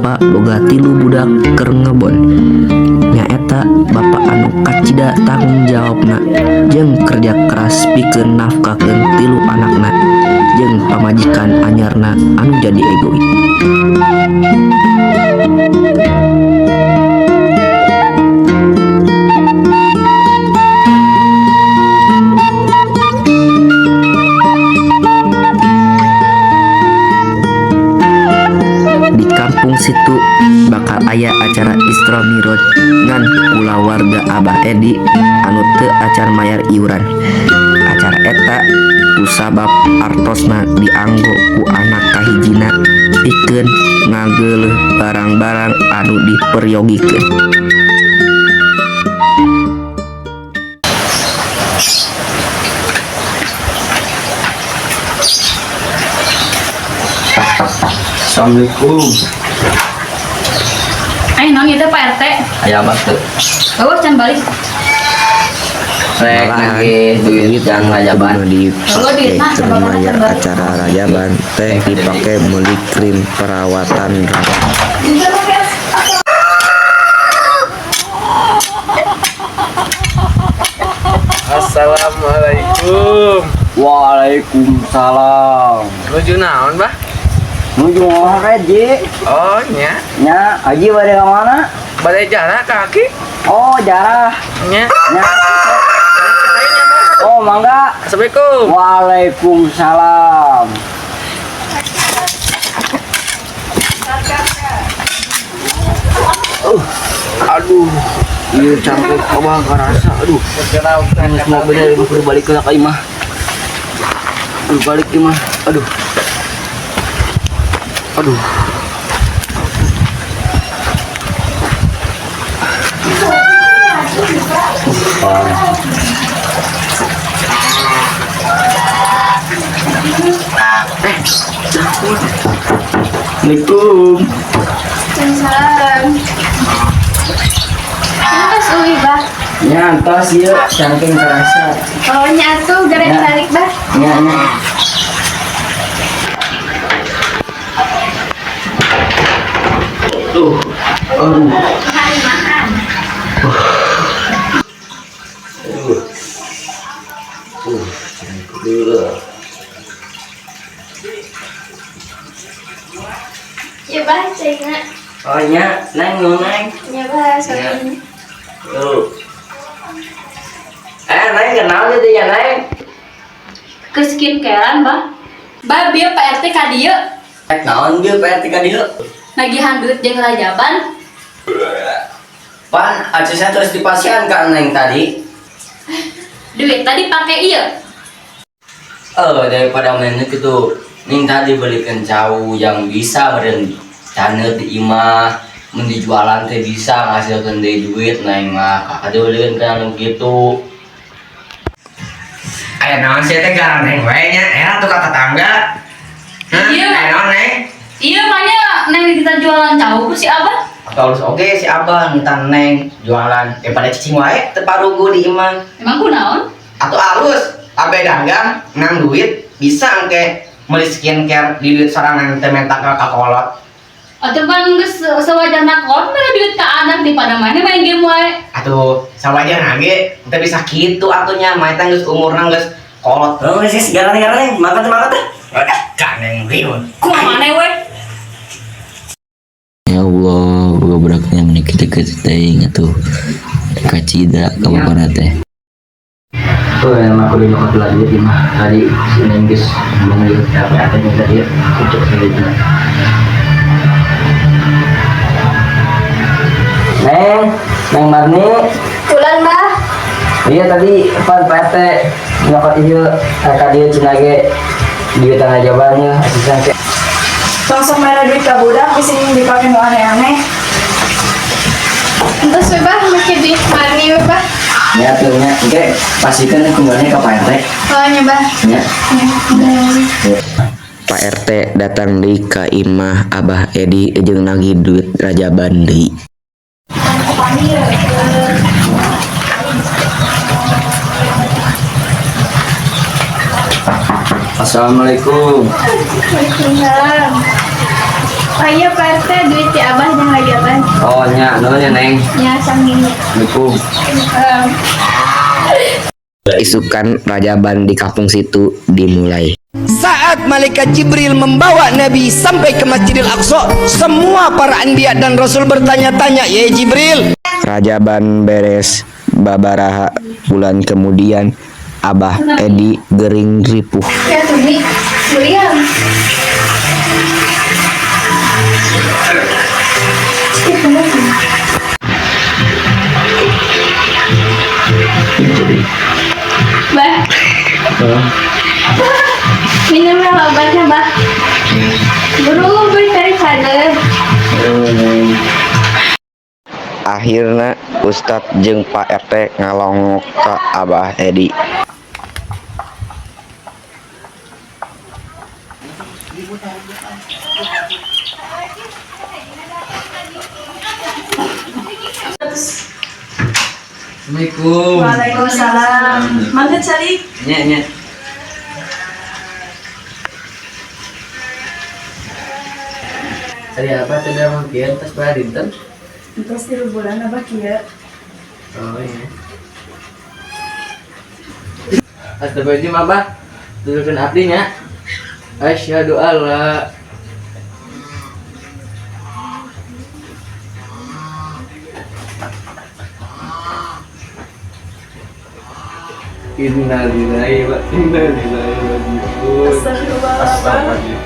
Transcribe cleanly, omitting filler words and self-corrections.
Bapa boga tilu budak keur ngebon. Nyaeta bapa anu kacida tanggung jawabna jeung kerja keras pikeun nafkahkeun tilu anakna jeung pamajikan anyarna anu jadi egois. Di kampung situ bakal aya acara Isra Mi'raj ngan kulawarga Abah Edi anu teu acan mayar iuran. Acara eta kusabab artosna dianggo ku anak kahijina pikeun ngageuleuh barang-barang anu diperyogikeun. Assalamualaikum. Ayo naon ieu teh, Pak RT? Aya apa tuh? Euweuh, can balik. Rek Malahan nagih duit jang rajaban. nu Oh, dipake duit mah, keur sababaraha mayar can balik. Acara rajaban teh dipake meuli krim perawatan rambut. Assalamualaikum. Waalaikumsalam. Nuju naon, Bah? Nuju ngorek, Ji. Oh, nya. Nya, Haji bade ka mana? Bade jarah kaki. Oh, jarah. Nya. Nya. Oh, mangga. Assalamualaikum. Waalaikumsalam. Aduh, iya cangkuk abah karasa, aduh. Geus mau bener ieu kudu balik ka imah. Aduh, balik imah. Aduh. Aduh. Assalamualaikum. Waalaikumsalam. Entos uih, Bah. Nya entos ieu cangking kerasa. Oh, nya atuh geura Ya. dibalik, Bah. Nya nya. Tuh. Aduh. Makan, makan. Aduh. Cangking. Ya, Bah, cenah. Oh nya, neng nu neng. Nya, Bah, sorry. Tuh. Eh, neng kenal gitu ya, neng? Ke skincarean, Bah. Bah, bieu Pak RT ka dieu. Eh, naon bieu Pak RT ka dieu? Nagihan duit jeung rajaban. Pan, acesnya terus dipasihan ka neng tadi. Duit tadi pake ieu. Eh, daripada mainnya gitu. Neng tadi belikan cau yang bisa meren canet di imah, mun dijualan teh bisa ngasilkeun deui duit neng mah. Kakak teh belikan ka anu gitu. Aya naon sih teh garandeng wae nya? Era tuh ka tetangga. Hah? Iya. Aya naon, Neng? Iya, makanya neng kita jualan cau ku si Abah. Atau harus oge si Abah minta Neng jualan daripada cicing wae teu parugu di imah. Emang kunaon? Atau alus, abe dagang nang duit bisa engke meuli skincare di duit sorangan teh menta ka kakolot. Atau kan geus sewajarna kolot mere duit ka anak daripada mana main game wae. Atuh sawajarna ge teu bisa kitu atuh nya mah eta geus umurna geus kolot. Oh, sih garandeng-garandeng, makan teh makan teh. Gandeng riun. Kumaha maneh we? Ya Allah, boga budaknya meni kitu-kitu teuing atuh. Kacida ka bapana teh. Tuh emang aku udah nyokot lagi di mah tadi si Neng geus ngomong di apa apa yang tadi kucuk sendiri. Neng, Neng Marni, Bulan, Bah. Iya tadi pan Pak RT nyokot ieu ka dieu cenah ge duit tanah jabannya asisten ke. Langsung mere duit ka budak bisi dipake nu aneh-aneh. Entos we, Bah, make duit Marni we, Bah. Ya tuh nya, oke pastikan kembalinya ke Pak RT. Oh, nya, Bah. Ya. Pak RT datang deui ka imah Abah Edi jeung nagih duit rajaban deui. Assalamualaikum. Waalaikumsalam. Oh iya, Pak RT, duit ti Abah yang rajaban. Oh nya, nuhun ya, Neng. Ya, sami. Assalamualaikum. Isukan rajaban di kampung situ dimulai. Saat malaikat Jibril membawa Nabi sampai ke Masjidil Aqsa, semua para anbiya dan rasul bertanya-tanya, "Ya Jibril, Rajaban beres babaraha bulan kemudian, Abah Edi gering ripuh. Ya, Tumi. Meriam. Bah. Minum ya obatnya, Bah. Buru, buru cari sadar. Akhirna Ustadz jeung Pak RT ngalongok ka Abah Edi. Assalamualaikum. Waalaikumsalam. Mangga calik. Nya nya. Tadi apa tadi mungkin tas pada dinten? Terus 3 bulan Abah kieu. Oh iya. Astagfirullahaladzim, Abah. Tuturkeun abdi nya. Asyhadu alla. Innalillahi wa inna ilaihi raji'un. Astagfirullah, Abah.